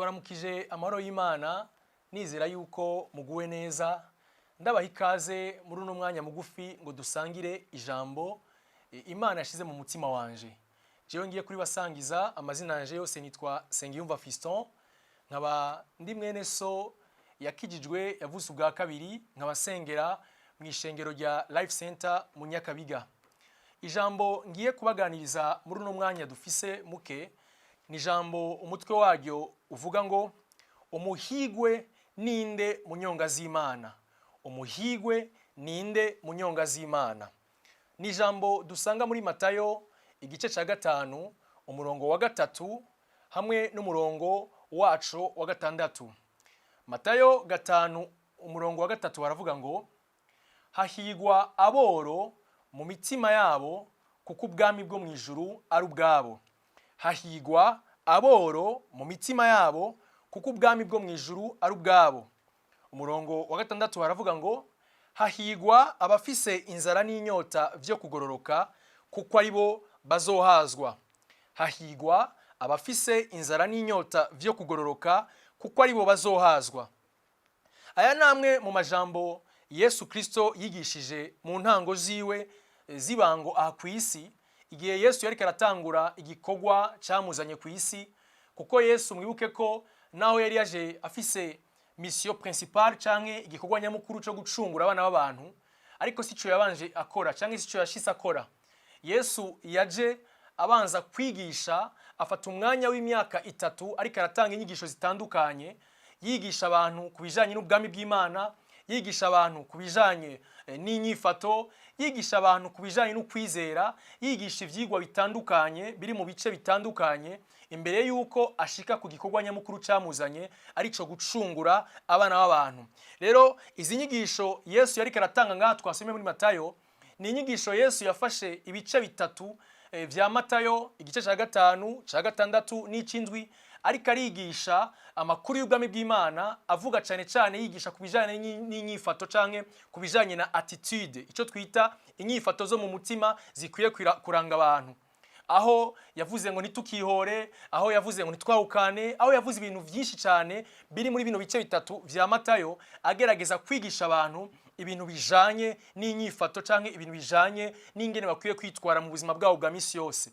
Ndabaramukije amahoro y'Imana, nizera yuko muguwe neza. Ndabaha ikaze muri uno mwanya mugufi ngo dusangire ijambo Imana yashize mu mutima wanje. Jewe ngiye kuribasangiza, amazina yanje yose nitwa Sengiyumva Fiston, nkaba ndi mwene so yakijijwe, yavutse ubwa kabiri, nkaba sengera mu ishengero rya Life Center mu Nyakabiga. Ijambo ngiye kubaganiriza muri uno mwanya dufise muke ni ijambo umutwe waryo uvuga ngo: "Umuhigwe ninde mu nyonga z'Imana?" Umuhigwe ninde mu nyonga z'Imana? Ni ijambo dusanga muri Matayo igice cya 5, umurongo wa 3 hamwe n'umurongo waco wa 6. Matayo 5, umurongo wa 3 baravuga ngo: "Hahigwa aboro mu mitima yabo, kuko ubwami bwo mu ijuru ari ubwabo." Hahigwa aboro mu mitima yabo, kuko ubwami bwo mu ijuru ari ubwabo. Umurongo wa 6 baravuga ngo: "Hahigwa abafise inzara n'inyota byo kugororoka, kuko ari bo bazohazwa." Hahigwa abafise inzara n'inyota byo kugororoka, kuko ari bo bazohazwa. Aya ni amwe mu majambo Yesu Kristo yigishije mu ntango ziwe z'ibango aha ku isi, igihe Yesu yariko aratangura igikorwa cyamuzanye ku isi. Kuko Yesu, mwibuke ko naho yari yaje afise mission principale canke igikorwa nyamukuru cyo gucungura abana b'abantu, ariko sico yabanje akora canke sico yashise akora. Yesu yaje abanza kwigisha, afata umwanya w'imyaka 3 ariko aratanga inyigisho zitandukanye, yigisha abantu ku bijanye n'ubwami bw'Imana, yigisha abantu ku bijanye n'inyifato, yigisha abantu ku bijanye n'ukwizera, yigisha ivyigwa bitandukanye biri mu bice bitandukanye, imbere y'uko ashika ku gikorwa nyamukuru camuzanye, arico gucungura abana b'abantu. Rero izi nyigisho Yesu yariko aratanga ngaha twasomye muri Matayo, ni inyigisho Yesu yafashe ibice bitatu vya Matayo, igice ca 5, ca 6 n'icindwi, ariko arigisha amakuru y'ubwami bw'Imana, avuga cyane cyane yigisha ku bijanye n'inyifato canke ku bijanye na attitude, ico twita inyifato zo mu mutima zikwiye kuranga abantu, aho yavuze ngo ntitukihore, aho yavuze ngo ntitwahukane, aho yavuze ibintu byinshi cyane biri muri bino bice bitatu vya Matayo, agerageza kwigisha abantu ibintu bijanye n'inyifato canke ibintu bijanye n'ingene bakwiye kwitwara mu buzima bwabo bwa misi yose.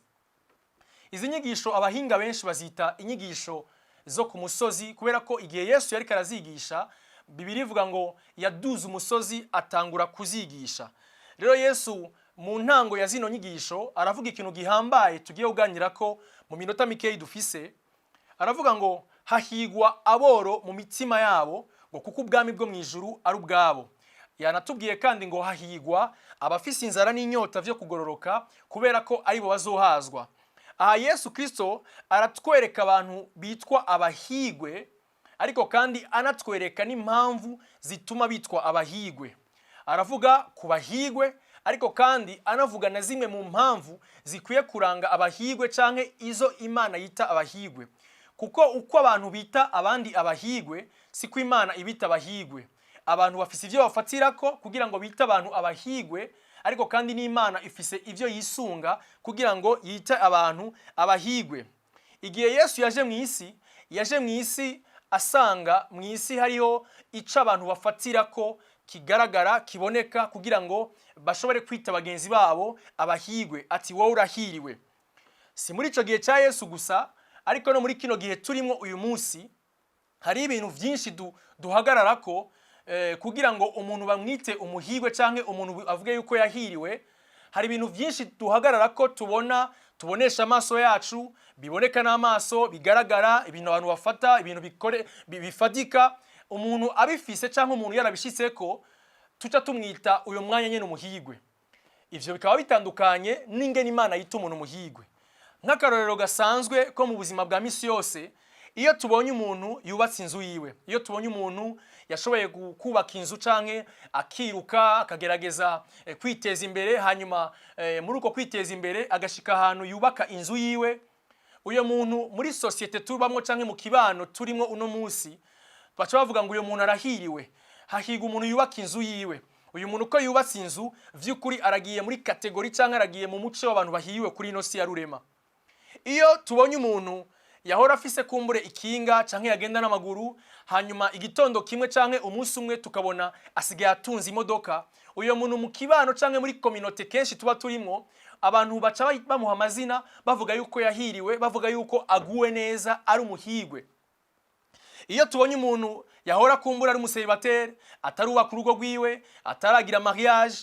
Izi nyigisho abahinga benshi bazita inyigisho zo ku musozi, kubera ko igihe Yesu yariko arazigisha, Bibiliya ivuga ngo yaduze umusozi atangura kuzigisha. Rero Yesu mu ntango ya zino nyigisho aravuga ikintu gihambaye tugiye kuganira ko mu minota mikeyi dufise. Aravuga ngo: "Hahigwa aboro mu mitima yabo," ngo "kuko ubwami bwo mu ijuru ari ubwabo." Yanatubwiye kandi ngo: "Hahigwa abafise inzara n'inyota vyo kugororoka, kubera ko aribo bazohazwa." Aha Yesu Kristo aratwereka abantu bitwa abahigwe, ariko kandi anatwereka n'impamvu zituma bitwa abahigwe. Aravuga ku bahigwe, ariko kandi anavuga na zimwe mu mpamvu zikwiye kuranga abahigwe canke izo Imana yita abahigwe, kuko uko abantu bita abandi abahigwe siko Imana ibita abahigwe. Abantu bafise ivyo bafatirako kugira ngo bite abantu abahigwe, ariko kandi n'Imana ifise ivyo yisunga kugira ngo yite abantu abahigwe. Igihe Yesu yaje mu isi, yaje mu isi asanga mu isi hariho ico abantu bafatirako kigaragara, kiboneka, kugira ngo bashobore kwita bagenzi babo abahigwe, ati: "Wowe urahiriwe." Si muri ico gihe cya Yesu gusa, ariko no muri kino gihe turimo uyu munsi hari ibintu byinshi duhagararako kugira ngo umuntu bamwite umuhigwe canke umuntu avuge yuko yahiriwe. Hari ibintu byinshi duhagarara ko tubona, tubonesha amaso yacu, biboneka n'amaso, bigaragara, ibintu abantu bafata, ibintu bifatika. Umuntu abifise cyangwa umuntu yarabishitseko, tuca tumwita uyo mwanya nyene umuhigwe. Ivyo bikaba bitandukanye n'ingene Imana yita umuntu umuhigwe. Nk'akarorero gasanzwe ko mu buzima bwa misi yose, iyo tubonye umuntu yubatse inzu yiwe, iyo tubonye umuntu yashoboye kubaka inzu canke akiruka akagerageza kwiteza imbere, hanyuma muri uko kwiteza imbere agashika ahantu yubaka inzu yiwe, uyo muntu muri sosiyete tubamwo canke mu kibano turimwo uno munsi baca bavuga ngo uyo muntu arahiriwe. Hahigwa umuntu yubaka inzu yiwe. Uyu muntu uko yubatse inzu, vy'ukuri aragiye muri catégorie canke aragiye mu muco w'abantu bahiriwe kuri ino si ya Rurema. Iyo tubonye umuntu Yahora afise kumbure ikinga canke yagenda n'amaguru, hanyuma igitondo kimwe canke umunsi umwe tukabona asigaye atunze imodoka, uyo muntu mu kibano canke muri communauté kenshi tuba turimwo, abantu baca bamuha amazina, bavuga yuko yahiriwe, bavuga yuko aguwe neza, ari umuhigwe. Iyo tubonye umuntu yahora kumbura ari umucélibataire, atarubaka urugo rwiwe, ataragira mariage,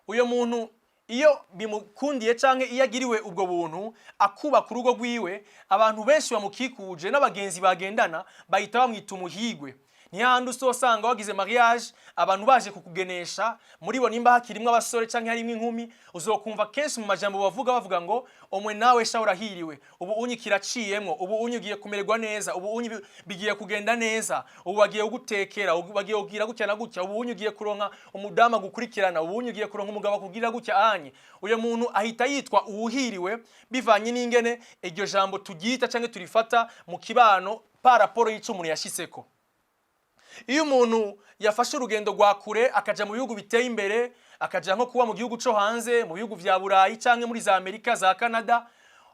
uyo muntu iyo bimukundiye canke iyo agiriwe ubwo buntu akubaka urugo rwiwe, abantu benshi bamukikuje n'abagenzi bagendana bahita bamwita umuhigwe. Ntihandi usosanga wagize mariage, abantu baje kukugenesha, muri bo nimba hakirimwo abasore canke harimwo inkumi, uzokumva kenshi mu majambo bavuga, bavuga ngo: "Omwe nawe sha urahiriwe, ubu unyi kiraciyemwo, ubu unyi ugiye kumererwa neza, ubu unyi bigiye kugenda neza, ubu bagiye kugutekera, ubu bagiye kugira gutya na gutya, ubu unyi ugiye kuronka umudamu agukurikirana, ubu unyi ugiye kuronka umugabo akubwira gutya." Anye uyo muntu ahita yitwa uwuhiriwe, bivanye n'ingene iryo jambo turyita canke turifata mu kibano par rapport y'ico umuntu yashitseko. Iyo umuntu yafashe urugendo rwa kure akaja mu bihugu biteye imbere, akaja nko kuba mu gihugu co hanze, mu bihugu vya Burayi canke muri za Amerika, za Canada,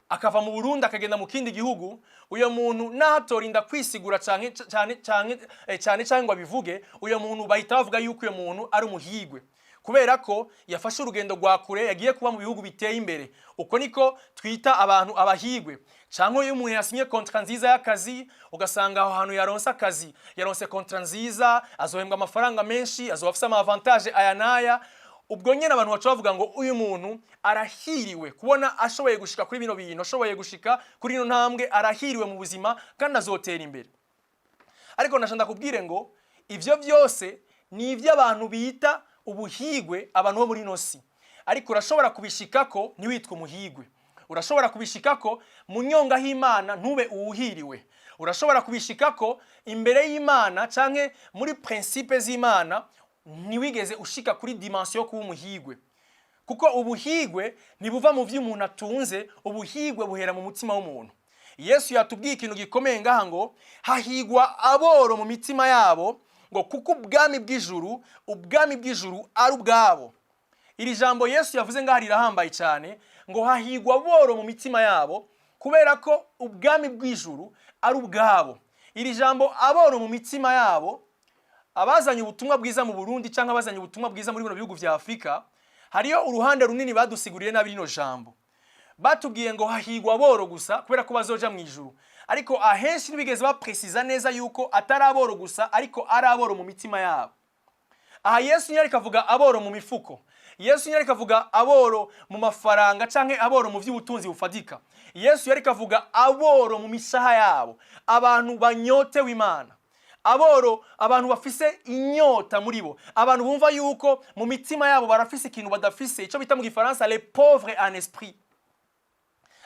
akava mu Burundi akagenda mu kindi gihugu, uyo muntu natorinda kwisigura canke cyane canke cyane canke ngo abivuge, uyo muntu bahita bavuga yuko uyo muntu ari umuhigwe, kubera ko yafashe urugendo rwa kure, yagiye kuba mu bihugu biteye imbere. Uko niko twita abantu abahigwe. Cyangwa iyo umuntu yasinye contrat nziza y'akazi, ugasanga aho hantu yaronse akazi, yaronse contrat nziza, azohembwa amafaranga menshi, azoba afise ama avantage aya n'aya, ubwo nyene abantu baca bavuga ngo uyu muntu arahiriwe kubona ashoboye gushika kuri bino bintu, ashoboye gushika kuri ino ntambwe, arahiriwe mu buzima kandi azotera imbere. Ariko ndashaka ndakubwire ngo ivyo byose ni iby'abantu bita ubuhigwe, abantu bo muri ino si. Ariko urashobora kubishikako ntiwitwe umuhigwe. Urashobora kubishikako mu nyonga h'Imana ntube uwuhiriwe. Urashobora kubishikako imbere y'Imana canke muri principe z'Imana ntiwigeze ushika kuri dimension yo kuba umuhigwe, kuko ubuhigwe ntibuva mu vyo umuntu atunze, ubuhigwe buhera mu mutima w'umuntu. Yesu yatubwiye ikintu gikomeye ngaha ngo: "Hahigwa aboro mu mitima yabo," ngo "kuko ubwami bw'ijuru ari ubwabo." Iri jambo Yesu yavuze ngaha rirahambaye cyane, ngo hahigwa aboro mu mitima yabo kubera ko ubwami bw'ijuru ari ubwabo. Iri jambo aboro mu mitima yabo, abazanye ubutumwa bwiza mu Burundi cyangwa abazanye ubutumwa bwiza muri bino bihugu vya Afurika, hariyo uruhande runini badusiguriye nabi rino jambo. Batubwiye ngo hahigwa aboro gusa kubera ko bazoja mu ijuru, ariko ahenshi ntibigeze bapresiza neza yuko atari aboro gusa, ariko ari aboro mu mitima yabo. Aha Yesu ntiyariko avuga aboro mu mifuko, Yesu ntiyariko avuga aboro mu mafaranga canke aboro mu by'ubutunzi bufatika. Yesu yariko avuga aboro mu mishaha yabo, abantu banyotewe Imana, aboro, abantu bafise inyota muri bo, abantu bumva yuko mu mitima yabo barafise ikintu badafise, icyo bita mu Gifaransa les pauvres en esprit.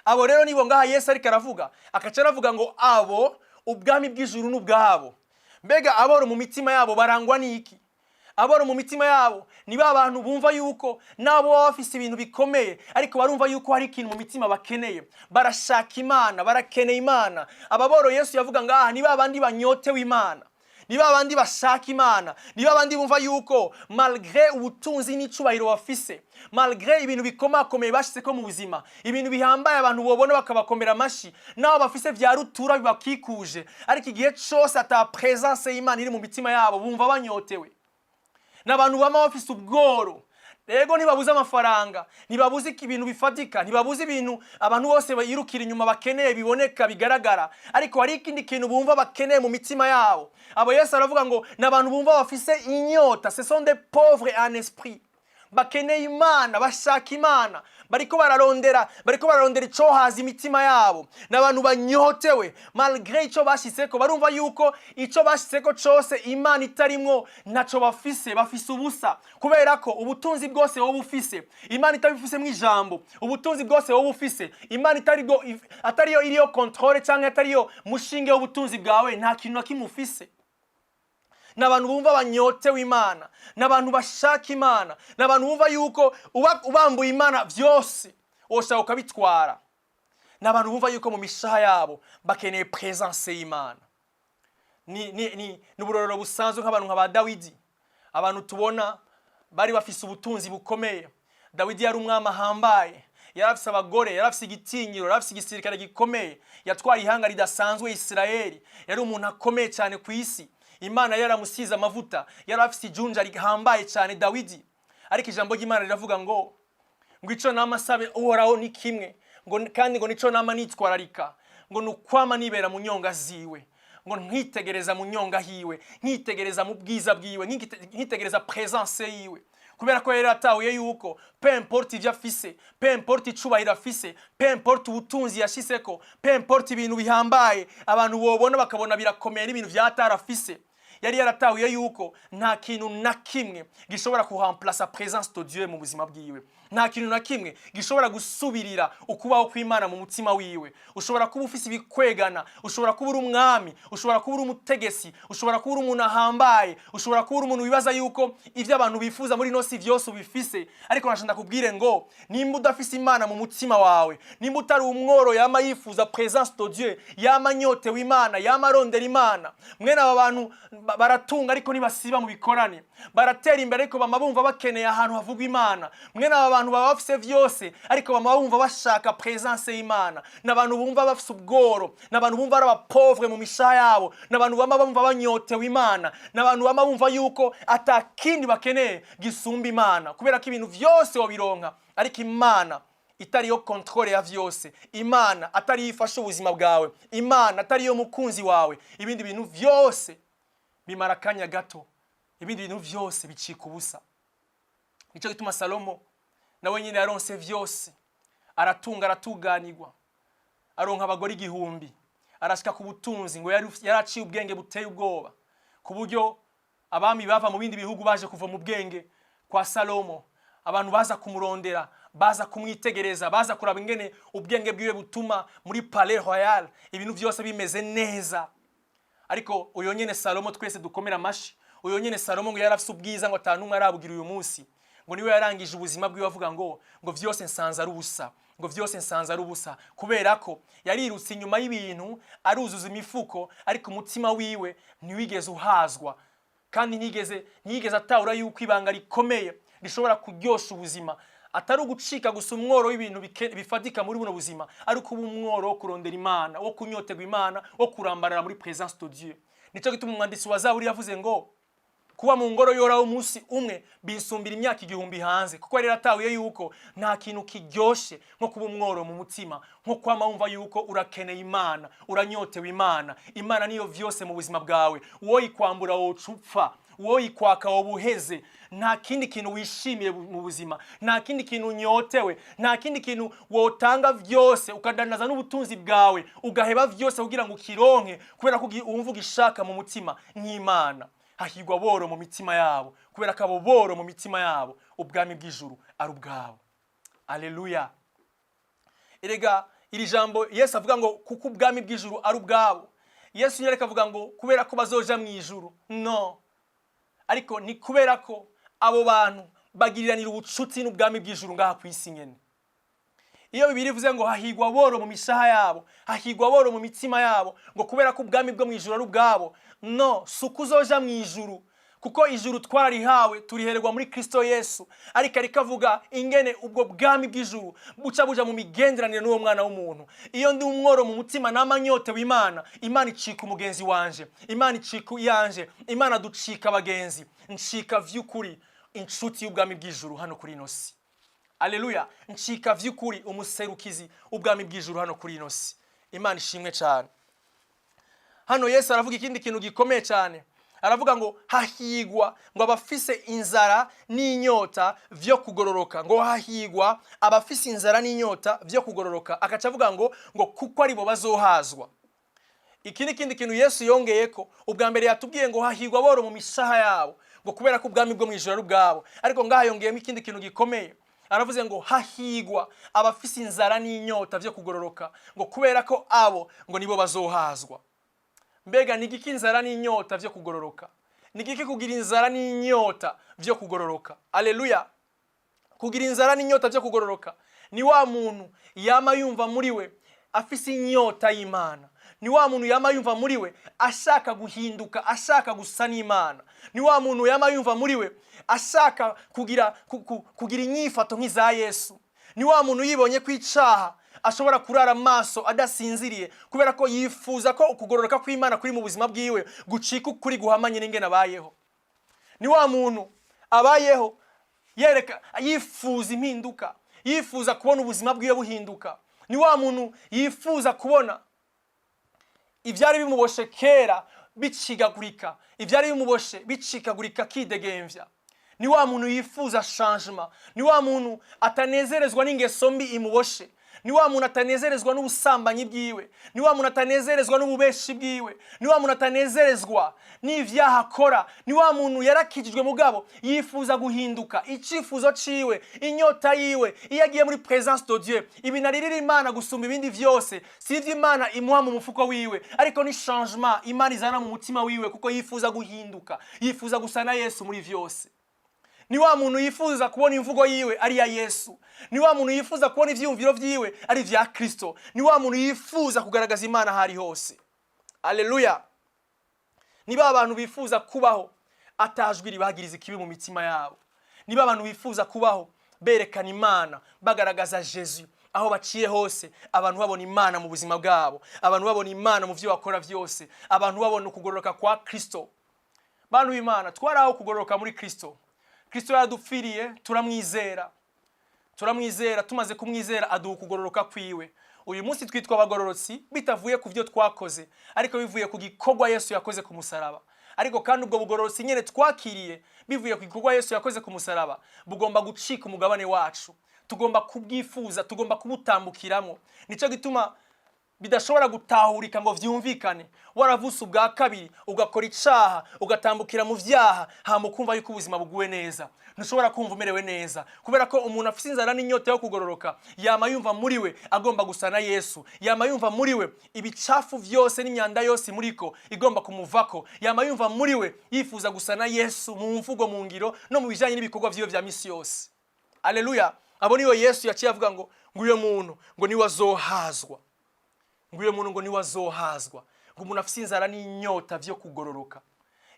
Abo rero nibo ngaha Yesu ariko aravuga, akaca aravuga ngo abo ubwami bw'ijuru n'ubwabo. Mbega aboro mu mitima yabo barangwa n'iki? Aboro mu mitima yabo ni ba bantu bumva yuko nabo baba bafise ibintu bikomeye, ariko barumva yuko hari ikintu mu mitima bakeneye, barashaka Imana, barakeneye Imana. Aba boro Yesu yavuga ngaha ni ba bandi banyotewe Imana, ni ba bandi bashaka Imana, ni ba bandi bumva yuko malgré ubutunzi n'icubahiro bafise, malgré ibintu bikomakomeye bashyize ko mu buzima, ibintu bihambaye abantu bobona bakabakomera amashi, nabo bafise vya rutura bibakikuje, ariko igihe cose ata présence y'Imana iri mu mitima yabo, bumva banyotewe. N'abantu bama bafise ubworo. Rego ntibabuze amafaranga, ntibabuze ibintu bifatika, ntibabuze ibintu abantu bose bayirukira inyuma bakeneye, biboneka, bigaragara, ariko hari ikindi kintu bumva bakeneye mu mitima yabo. Abo Yesu aravuga ngo ni abantu bumva bafise inyota, ce sont des pauvres en esprit, bakeneye Imana, bashaka Imana, bariko bararondera icohaza imitima yabo. Ni abantu banyotewe. Malgré ico bashitseko, barumva yuko ico bashitseko cose Imana itarimwo ntaco bafise, bafise ubusa, kubera ko ubutunzi bwose wowe ufise Imana itabifisemo ijambo, ubutunzi bwose wowe ufise Imana itarigo atariyo iriyo contrôle canke atariyo mushinge w'ubutunzi bwawe, nta kintu na kimwe ufise. Ni abantu bumva banyotewe Imana, ni abantu bashaka Imana, ni abantu bumva yuko ubambuye Imana byose woshaka ukabitwara. Ni abantu bumva yuko mu mishaha yabo bakeneye présence y'Imana. Ni uburorero busanzwe nk'abantu nka ba Dawidi, abantu tubona bari bafise ubutunzi bukomeye. Dawidi yari umwami ahambaye, Yari afise abagore, yari afise igitinyiro, yari afise igisirikare gikomeye, yatwaye ihanga ridasanzwe, Isirayeli. Yari umuntu akomeye cyane ku isi. Imana yaramusize amavuta, yari afise ijunja rihambaye cyane, Dawidi. Ariko ijambo ry'Imana riravuga ngo ico nama nsaba Uhoraho ni kimwe, ngo kandi ngo nico nama nitwararika, ngo ni ukwama nibera mu nyonga ziwe, ngo nkitegereza mu nyonga hiwe, nkitegereza mu bwiza bwiwe, nkitegereza présence yiwe. Kubera ko yari atahuye yuko peu importe ivyo afise, peu importe icubahiro afise, peu importe ubutunzi yashiseko, peu importe ibintu bihambaye abantu bobona bakabona birakomeye n'ibintu vyatari afise, yari yaratahuye yuko nta kintu na kimwe gishobora kuremplaça présence de Dieu mu buzima bwiwe, nta kintu na kimwe gishobora gusubirira ukubaho kw'Imana mu mutima wiwe. Ushobora kuba ufise ibikwegana, ushobora kuba uri umwami, ushobora kuba uri umutegetsi, ushobora kuba uri umuntu ahambaye, ushobora kuba uri umuntu wibaza yuko ivyo abantu bifuza muri ino si vyose ubifise. Ariko nashaka ndakubwire ngo nimba udafise Imana mu mutima wawe, nimba utari umworo yama yifuza présence de Dieu, yama anyotewe Imana, yama arondera Imana. Mwene aba bantu baratunga ariko ntibasiba mu bikorane, baratera imbere ariko bama bumva bakeneye ahantu havugwa Imana. Mwene aba bantu baba bafise vyose ariko bama bumva bashaka présence y'Imana. Ni abantu bumva bafise ubworo, ni abantu bumva ari abapauvre mu mishaha yabo, ni abantu bama bumva banyotewe Imana, ni abantu bama bumva yuko ata kindi bakeneye gisumba Imana. Kubera ko ibintu vyose wobironka, ariko Imana itariyo contrôle ya vyose, Imana atariyo ifasha ubuzima bwawe, Imana atariyo mukunzi wawe, ibindi bintu vyose bimara akanya gato, ibindi bintu vyose bicika ubusa. Nicyo gituma Salomo nawe nyine yaronse vyose, aratunga, aratuganirwa, aronka abagore 1000, arashika ku butunzi, ngo yari yaraciye ubwenge buteye ubwoba, ku buryo abami bava mu bindi bihugu baje kuva mu bwenge kwa Salomo. Abantu baza kumurondera, baza kumwitegereza, baza kuraba ingene ubwenge bwiwe butuma muri palais royal ibintu byose bimeze neza. Ariko uyo nyene Salomo twese dukomera amashi, uyo nyene Salomo ngo yari afise ubwiza ngo atanu umwe arabugira uyu munsi, ngo niwe yarangije ubuzima bwiwe avuga ngo vyose nsanze ari ubusa, ngo vyose nsanze ari ubusa, kubera ko yarirutse inyuma y'ibintu, aruzuza imifuko, ariko umutima wiwe ntiwigeze uhazwa. Kandi ntiyigeze atahura yuko ibanga rikomeye rishobora kuryosha ubuzima atari ugucika gusa umworo w'ibintu bifatika muri buno buzima, ariko uba umworo wo kurondera Imana, wo kunyoterwa Imana, wo kurambarara muri présence de Dieu. Nicyo gituma umwanditsi wa Zaburi yavuze ngo kuba mu ngoro y'Uhoraho umunsi umwe bisumbira imyaka 1000 hanze, kuko yari yaratahuye yuko nta kintu kiryoshe nko kuba umworo mu mutima, nko kwama wumva yuko urakeneye Imana, uranyotewe Imana. Imana niyo vyose mu buzima bwawe. Uwoyikwambura woca upfa, uwoyikwaka woba uheze. Nta kindi kintu wishimiye mu buzima, nta kindi kintu unyotewe, nta kindi kintu wotanga vyose, ukadandaza n'ubutunzi bwawe, ugaheba vyose kugira ngo ukironke, kubera ko wumva ugishaka mu mutima nk'Imana. Hahirwa boro mu mitima yabo, kubera ko abo boro mu mitima yabo ubwami bw'ijuru ari ubwabo. Aleluya! Erega iri jambo Yesu avuga ngo kuko ubwami bw'ijuru ari ubwabo, Yesu nyereka avuga ngo kubera ko bazoja mu ijuru, no, ariko ni kubera ko abo bantu bagiriranira ubucuti n'ubwami bw'ijuru ngaha ku isi nyene. Iyo Bibiliya ivuze ngo hahigwa boro mu mishaha yabo, hahigwa boro mu mitima yabo, ngo kubera ko ubwami bwo mu ijuru ari ubwabo, no si uko uzoja mu ijuru, kuko ijuru twararihawe, turihererwa muri Kristo Yesu. Ariko ariko avuga ingene ubwo bwami bw'ijuru buca buja mu migenderanire n'uwo mwana w'umuntu. Iyo ndi umworo mu mutima, nama nyotewe Imana, Imana icika umugenzi wanje, Imana icika iyanje, Imana ducika abagenzi, ncika vy'ukuri inshuti y'ubwami bw'ijuru hano kuri ino si. Aleluya! Ncika vy'ukuri umuserukizi w'ubwami bw'ijuru hano kuri ino si. Imana ishimwe cyane. Hano Yesu aravuga ikindi kintu gikomeye cyane. Aravuga ngo hahigwa ngo abafise inzara n'inyota vyo kugororoka, ngo hahigwa abafise inzara n'inyota vyo kugororoka. Akaca avuga ngo kuko aribo bazohazwa. Iki ni ikindi kintu Yesu yongeyeko. Ubwa mbere yatubwiye ngo hahigwa boro mu mishaha yabo, ngo kubera ko ubwami bwo mu ijuru ari ubwabo. Ariko ngaha yongeyemo ikindi kintu gikomeye. Aravuze ngo hahigwa abafise inzara n'inyota vyo kugororoka, ngo kubera ko abo ngo nibo bazohazwa. Mbega ni igiki inzara n'inyota vyo kugororoka? Ni igiki kugira inzara n'inyota vyo kugororoka? Aleluya! Kugira inzara n'inyota vyo kugororoka ni wa muntu yama yumva muri we afise inyota y'Imana, ni wa muntu yama yumva muri we ashaka guhinduka, ashaka gusa n'Imana, ni wa muntu yama yumva muri we ashaka kugira inyifato nk'iza Yesu, ni wa muntu yama yumva muri we ashaka Ni wa muntu yibonye ko icaha ashobora kurara amaso adasinziriye, kubera ko yifuza ko ukugororoka kw'Imana kuri mu buzima bwiwe gucika ukuri guhamanye n'ingene abayeho. Ni wa muntu abayeho yereka yifuza impinduka, yifuza kubona ubuzima bwiwe buhinduka. Ni wa muntu yifuza kubona ibyari bimuboshe kera bicikagurika, ibyari bimuboshe bicikagurika, akidegemvya. Ni wa muntu yifuza changement. Ni wa muntu atanezerezwa n'ingeso mbi imuboshe. Ni wa muntu atanezerezwa n'ubusambanyi bwiwe. Ni wa muntu atanezerezwa n'ububeshi bwiwe. Ni wa muntu atanezerezwa n'ivyaha akora. Ni wa muntu yarakijijwe, mugabo yifuza guhinduka. Icifuzo ciwe, inyota yiwe, iyo agiye muri présence de Dieu, ibintu aririra Imana gusumba ibindi vyose si ivyo Imana imuha mu mufuko wiwe, ariko ni changement Imana izana mu mutima wiwe, kuko yifuza guhinduka, yifuza gusa na Yesu muri vyose. Ni wa muntu yifuza kubona imvugo yiwe ari iya Yesu. Ni wa muntu yifuza kubona ivyiyumviro vyiwe ari ivya Kristo. Ni wa muntu yifuza kugaragaza Imana aho ari hose. Aleluya! Ni ba bantu bifuza kubaho atajwi ribagiriza ikibi mu mitima yabo. Ni ba bantu bifuza kubaho berekana Imana, bagaragaza Jesu aho baciye hose, abantu babona Imana mu buzima bwabo, abantu babona Imana mu byo bakora byose, abantu babona ukugororoka kwa Kristo. Bantu b'Imana, twari aho kugororoka muri Kristo. Kristo yaradupfiriye, turamwizera, turamwizera. Tumaze kumwizera, aduha ukugororoka kwiwe. Uyu munsi twitwa abagororotsi bitavuye ku byo twakoze, ariko bivuye ku gikorwa Yesu yakoze ku musaraba. Ariko kandi ubwo bugororotsi nyine twakiriye bivuye ku gikorwa Yesu yakoze ku musaraba bugomba gucika umugabane wacu. Tugomba kubwifuza, tugomba kubutambukiramo. Nicyo gituma bidashobora gutahurika ngo vyumvikane, waravutse ubwa kabiri, ugakora icaha, ugatambukira mu vyaha, hama ukumva yuko ubuzima buguwe neza. Ntushobora kumva umerewe neza, kubera ko umuntu afite inzara n'inyota yo kugororoka yama yumva muri we agomba gusa na Yesu, yama yumva muri we ibicafu vyose n'imyanda yose muriko igomba kumuvako, yama yumva muri we yifuza gusa na Yesu mu mvugo, mu ngiro no mu bijanye n'ibikorwa vyiwe vya misi yose. Aleluya! Abo niyo Yesu yaciye avuga ngo uyo muntu ngo niwe azohazwa, ngo uyo muntu ngo niwe azohazwa, ngo umuntu afite inzara n'inyota vyo kugororoka.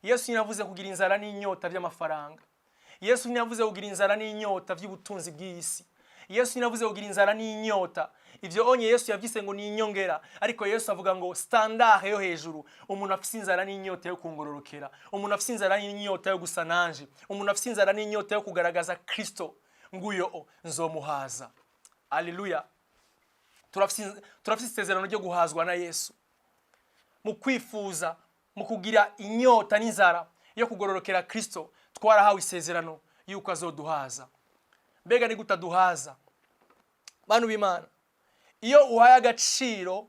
Yesu ntiyavuze kugira inzara n'inyota by'amafaranga. Yesu ntiyavuze kugira inzara n'inyota by'ubutunzi bw'iyi si. Yesu ntiyavuze kugira inzara n'inyota ibyo onye. Yesu yavyise ngo ni inyongera. Ariko Yesu avuga ngo standard yo hejuru, umuntu afite inzara n'inyota yo kungororokera, umuntu afite inzara n'inyota yo gusa nanje, umuntu afite inzara n'inyota yo kugaragaza Kristo, nguyo o nzomuhaza. Aleluya! Turafise isezerano ryo guhazwa na Yesu. Mu kwifuza, mu kugira inyota n'inzara yo kugororokera Kristo, twarahawe isezerano yuko azoduhaza. Mbega ni gute aduhaza? Bantu b'Imana, iyo uhaye agaciro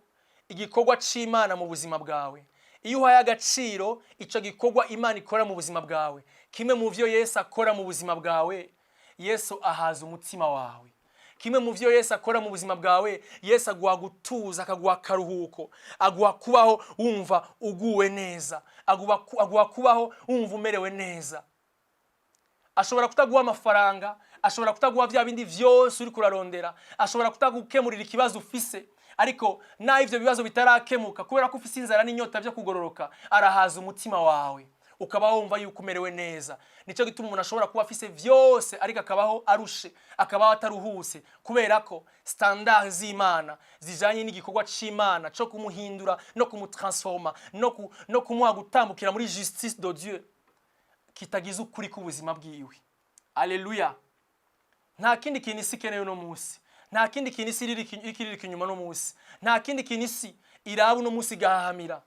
igikorwa c'Imana mu buzima bwawe, iyo uhaye agaciro ico gikorwa Imana ikora mu buzima bwawe, kimwe mu vyo Yesu akora mu buzima bwawe, Yesu ahaza umutima wawe. Kimwe mu vyo Yesu akora mu buzima bwawe, Yesu aguha gutuza, akaguha akaruhuko, aguha kubaho wumva uguwe neza, aguha kubaho wumva umerewe neza. Ashobora kutaguha amafaranga, ashobora kutaguha bya bindi vyose uri kurarondera, ashobora kutagukemurira ikibazo ufise, ariko naho ivyo bibazo bitarakemuka, kubera ko ufise inzara n'inyota byo kugororoka, arahaza umutima wawe, ukaba wumva yuko umerewe neza. Nicyo gituma umuntu ashobora kuba afise vyose, ariko akabaho arushe, akabaho ataruhuse, kubera ko standard z'Imana zijanye n'igikorwa c'Imana co kumuhindura no kumutransforma no kumuha gutambukira muri justice de Dieu kitagize ukuri k'ubuzima bwiwe. Aleluya! Nta kindi kintu isi ikeneye uno munsi, nta kindi kintu isi iriko iririka inyuma uno munsi, nta kindi kintu isi iraba uno munsi igahahamira.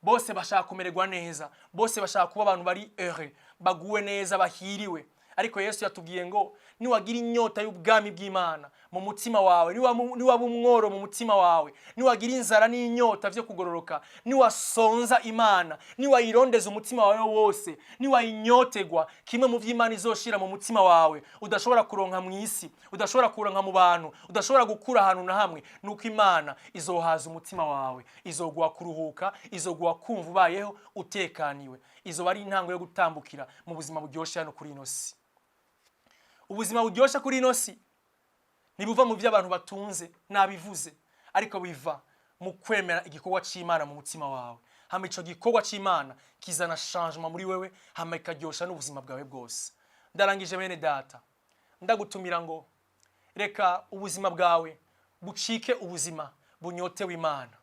Bose bashaka kumererwa neza, bose bashaka kuba abantu bari heureux, baguwe neza, bahiriwe. Ariko Yesu yatubwiye ngo niwagira inyota y'ubwami bw'Imana mu mutima wawe, niwaba umworo mu mutima wawe, niwagira inzara n'inyota vyo kugororoka, niwasonza Imana, niwayirondeza umutima wawe wose, niwayinyotegwa, kimwe mu vy'Imana izoshira mu mutima wawe udashobora kuronka mu isi, udashobora kuronka mu bantu, udashobora gukura ahantu na hamwe, nuko Imana izohaza umutima wawe, izoguha kuruhuka, izoguha kumva ubayeho utekaniwe. Izoba ari intango yo gutambukira mu buzima buryoshe hano kuri ino si. Ubuzima buryoshe kuri ino si ntibuva mu byo abantu batunze, nabivuze, ariko biva mu kwemera igikorwa c'Imana mu mutima wawe. Hama ico gikorwa c'Imana kizana changement muri wewe, hama ikaryosha n'ubuzima bwawe bwose. Ndarangije, bene data. Ndagutumira ngo Reka ubuzima bwawe bucike ubuzima bunyotewe Imana.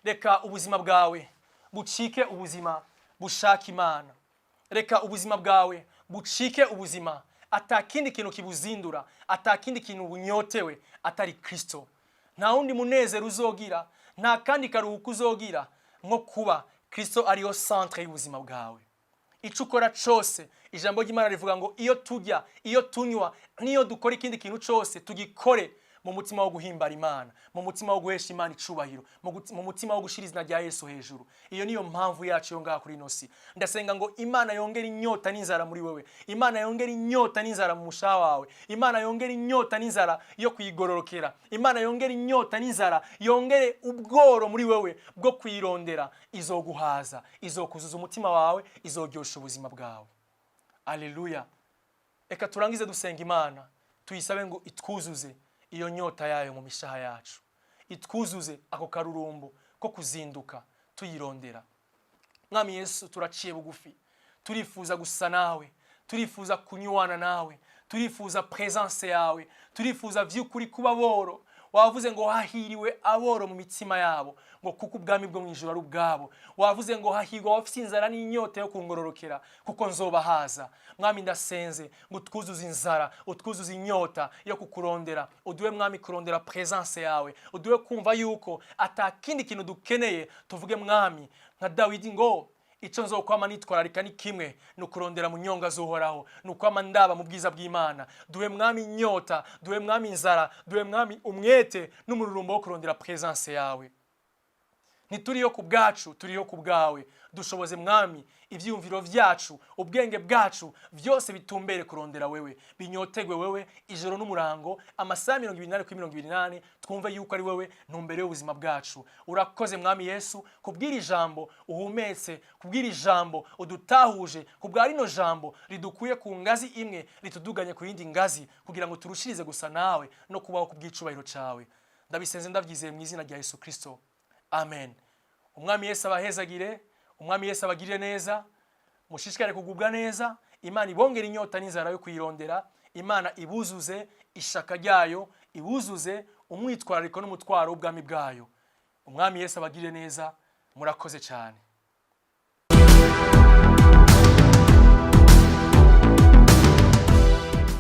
Reka ubuzima bwawe bucike ubuzima bushaka Imana. Reka ubuzima bwawe bucike ubuzima atakindi kintu kibuzindura, atakindi kintu bunyotewe atari Kristo. Nta wundi munezero uzogira, nta kandi karuhuko uzogira nko kuba Kristo ariyo centre y'ubuzima bwawe. Icyo ukora cyose, ijambo ry'Imana rivuga ngo iyo turya, iyo tunywa, n'iyo dukora ikindi kintu cyose, tugikore mu mutima wo guhimbara Imana, mu mutima wo guhesha Imana icubahiro, mu mutima wo gushyira izina rya Yesu hejuru. Iyo niyo mpamvu yacu yo ngaha kuri ino si. Ndasenga ngo Imana yongere inyota n'inzara muri wewe, Imana yongere inyota n'inzara mu mushaha wawe, Imana yongere inyota n'inzara yo kuyigororokera, Imana yongere inyota n'inzara, yongere ubworo muri wewe bwo kuyirondera. Izoguhaza, izokuzuza umutima wawe, izoryosha ubuzima bwawe. Aleluya! Reka turangize dusenga Imana, tuyisabe ngo itwuzuze iyo nyota yayo mu mishaha yacu, itwuzuze ako karurumbo ko kuzinduka tuyirondera. Mwami Yesu, turaciye bugufi, turifuza gusa nawe, turifuza kunywana nawe, turifuza présence yawe, turifuza by'ukuri kuba boro. Wavuze ngo hahiriwe aboro mu mitima yabo, ngo kuko ubwami bwo mu ijuru ari ubwabo. Wavuze ngo hahirwa abafite inzara n'inyota yo kungororokera, kuko nzobahaza. Mwami, ndasenze ngo utwuzuze inzara, utwuzuze inyota yo kukurondera. Uduhe, Mwami, kurondera présence yawe. Uduhe kumva yuko atakindi kintu dukeneye. Tuvuge, Mwami, nka Dawidi ngo icyo nzokwama nitwararika ni kimwe, ni ukurondera mu nyonga z'Uhoraho, ni ukwama ndaba mu bwiza bw'Imana. Duhe, Mwami, inyota, duhe, Mwami, inzara, duhe, Mwami, umwete n'umururumbo wo kurondera présence yawe. Ntituriyo ku bwacu, turiyo ku bwawe. Dushoboze, Mwami, ibyiyumviro byacu, ubwenge bwacu, byose bitumbere kurondera wewe, binyotegwe wewe ijoro n'umurango, amasaha 24 kuri 24, twumve yuko ari wewe ntumbere y'ubuzima bwacu. Urakoze, Mwami Yesu, kubwira ijambo uhumetse, kubwira ijambo udutahuje, kubwa rino jambo ridukuye ku ngazi imwe rituduganye ku yindi ngazi, kugira ngo turushirize gusa nawe no kubaho ku bw'icubahiro cyawe. Ndabisenze ndabyizeye mu izina rya Yesu Kristo, amen. Umwami Yesu abahezagire, Umwami Yesu abagirire neza. Mushishikare kugubwa neza. Imana ibongere inyota n'inzara yo kuyirondera. Imana ibuzuze ishaka ryayo, ibuzuze umwitwarariko n'umutwaro w'ubwami bwayo. Umwami Yesu abagirire neza. Murakoze cyane.